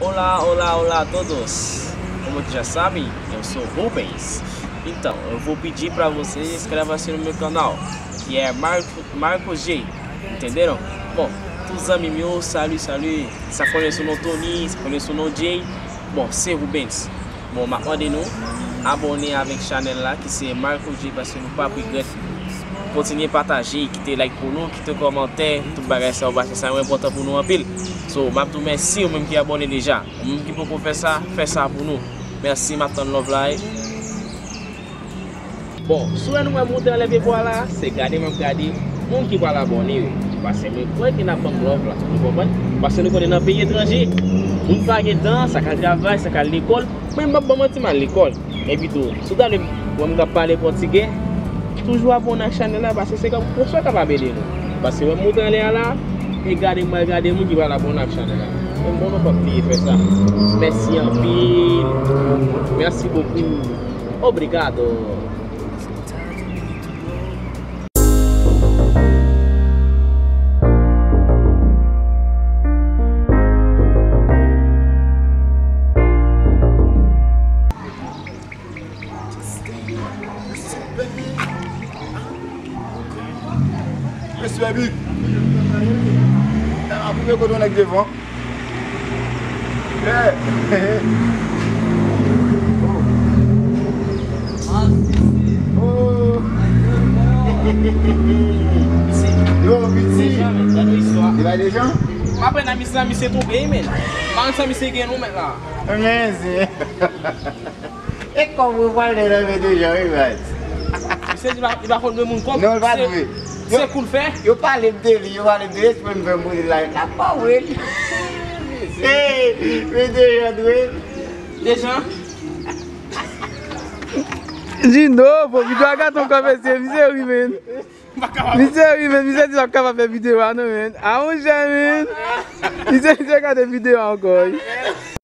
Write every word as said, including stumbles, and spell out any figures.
Hola, hola, hola a todos. Como que já sabem, eu sou Rubens. Então, eu vou pedir para vocês inscrevam-se no meu canal, que é Marco, Marco G. Entenderam? Bon, tout zanmi m yo, salut, salut. Sa konnen sou non Tony, sa konnen sou non Jay. Bon, se Rubens. Bon, m ap mande nou abòne avèk chanèl la ki se Marco G, paske nou p ap regrèt. Kontinye pataje, kite like pou nou, kite kòmantè, tout bagay sa yo, paske sa yo enpòtan pou nou anpil. So, m ap di w mèsi ou menm ki abòne deja. Ou menm ki poko fè sa, fè sa pou nou. Mèsi, m ap tann love la. Bon, si w wè nou wè m moute anlè pye pwa la, se gade m ap gade moun ki pral abòne yo. Paske mwen kwè ke n ap ban m love la. Nou konprann? Paske nou konnen nan peyi etranje, moun pa gen tan, sa k al travay, sa k al lekòl. Mwen m p ap ban manti, m al lekòl. Epi tou, si w ta vle wè m k ap pale pòtigè, toujou abòne ak chanèl la, paske se konsa w kapab ede nou. Paske wè m moute anlè a la, e gade m pral gade moun ki pral abòne ak chanèl la. Mwen bon, nou p ap bliye fè sa. Mèsi anpil. Merci beaucoup. Obrigado. Respè big. Ap rive kote yon nèg devan. Yeah. Oh. Oh. Yo, piti. Li bay deja? M aprann a misye, misye tonbe, men. M pa konn sa misye gen nou menm la. Men, se E kòb ou pral de nan men de jan, wi, baz. Misye di li pa, li pa konn dwe moun kòb. Non, li pa dwe. Se kou l fè. Yo pale m de li, yo pale m de li, se pou m fè m poze la, la pa vre. Hey, men de jan dwe. De jan? Jino, bon, videyo a gate ankò, mesye, misye ri, men. Misye ri, men, misye di l ap kapab fè videyo a, non, men. A, monchè, men. Misye, misye gade videyo a ankò, wi.